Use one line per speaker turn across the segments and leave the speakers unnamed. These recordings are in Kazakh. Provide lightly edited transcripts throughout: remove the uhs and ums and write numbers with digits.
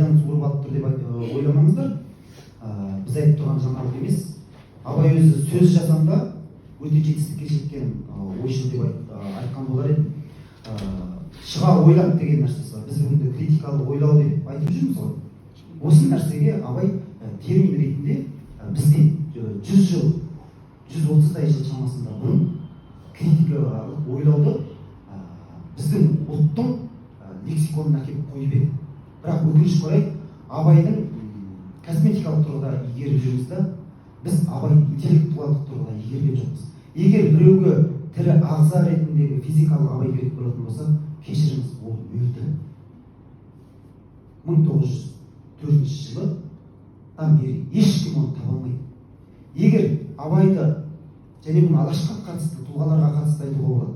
Қайдан суырып алып тұр деп ойламаңыздар. Біз айтып тұрған жаңалық емес. Абай өзі сөз жасамда өте жетістікке жеткен ойшыл деп айтқан болар едім. Шыға ойлап деген нәрсесі бар. Біз бүгінде критикалық ойлау деп айтып жүрміз ғой. Осы нәрсеге Абай термин ретінде бізден 100 жыл, 130-дай жыл шамасында бұрын критикалық ойлауды біздің ұлттың лексиконына әкеліп қойып еді. Бірақ, өкінішке орай, Абайдың косметикалық тұрғыда игеріп жүрміз да, біз Абайды интеллектуалдық тұрғыда игерген жоқпыз. Егер біреуге тірі ағза ретіндегі физикалық Абай керек болатын болса, кешіріңіз, ол өлді. 1904 жылдан бері ешкім оны таба алмайды. Егер Абайды және бұны Алашқа қатысты тұлғаларға қатысты айтуға болады,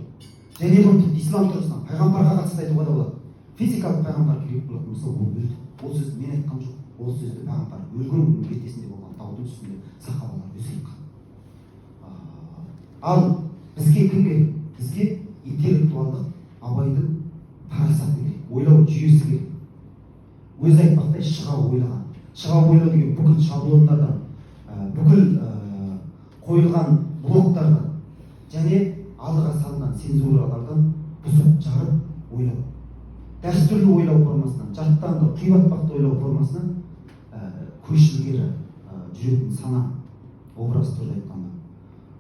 және бұны тіпті ислам тұрғысынан пайғамбарға қатысты айтуға да болады, физикалық пайғамбар керек болатын болса, ол өлді. Ол сөзді мен айтқан жоқ, ол сөзді пайғамбар өлген күннің ертесінде болған даудың үстінде сахабалар өзі айтқан. Ал бізге кім керек? Бізге интеллектуалдық Абайдың парасаты керек, ойлау жүйесі керек. Өзі айтпақтай, шыға ойлаған. Шыға ойлау деген бүкіл шаблондардан, бүкіл қойылған блоктардан және алдыға салынған цензуралардан бұзып жарып ойлау, дәстүрлі ойлау формасынан, жаттанды, құйбатпақты ойлау формасынан көш ілгері жүретін сана, образ түрде айтқанда.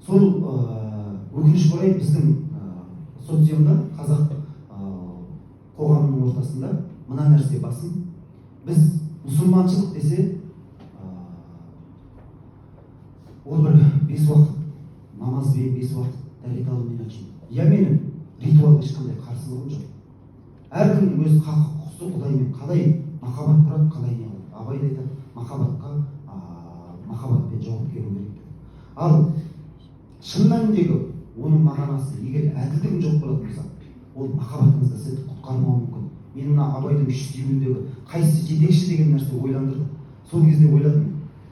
Сол өкінішке орай, біздің социумда, қазақ қоғамының ортасында мына нәрсе басым. Біз мұсылманшылық десе, ол бір бес уақыт намазбен, бес уақыт дәрет алумен өлшейді. Иә, менің ритуалға ешқандай қарсылығым жоқ. Әркімнің өз хақы, құқысы, құдаймен қалай махаббат құрады, қалай не қылады. Абай да айтады, махаббатқа махаббатпен жауап беру керек деп. Ал шын мәніндегі оның мағынасы, егер әділдігің жоқ болатын болса, ол махаббатыңыз да сізді құтқармауы мүмкін. Мен мына Абайдың үш сүюіндегі қайсысы жетекші деген нәрсе ойландырды. Сол кезде ойладым,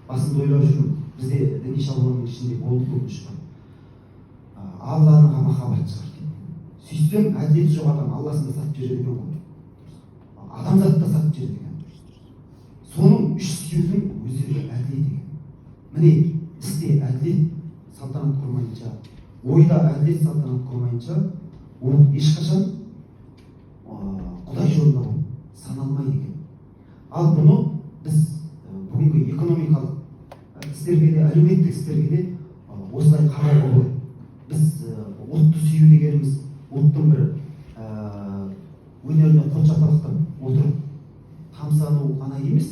басымда ойлап жүрмін. Бізде діни шаблонның ішінде болды, өкінішке орай, Аллаға махаббат шығар деп. Сөйтсем, әділеті жоқ адам Алласын да сатып жібереді екен ғой, адамзатты да сатып жібереді екен. Соның үш сүюдің өзі де әділет екен. Міне, істе әділет салтанат құрмайынша, ойда әділет салтанат құрмайынша, ол ешқашан құдай жолында болып саналмайды екен. Ал бұны біз бүгінгі экономикалық істерге де, әлеуметтік істерге де осылай қарауға болады. Біз ұлтты сүю дегеніміз ұлттың бір өнеріне қол шапалақтап отырып тамсану ғана емес.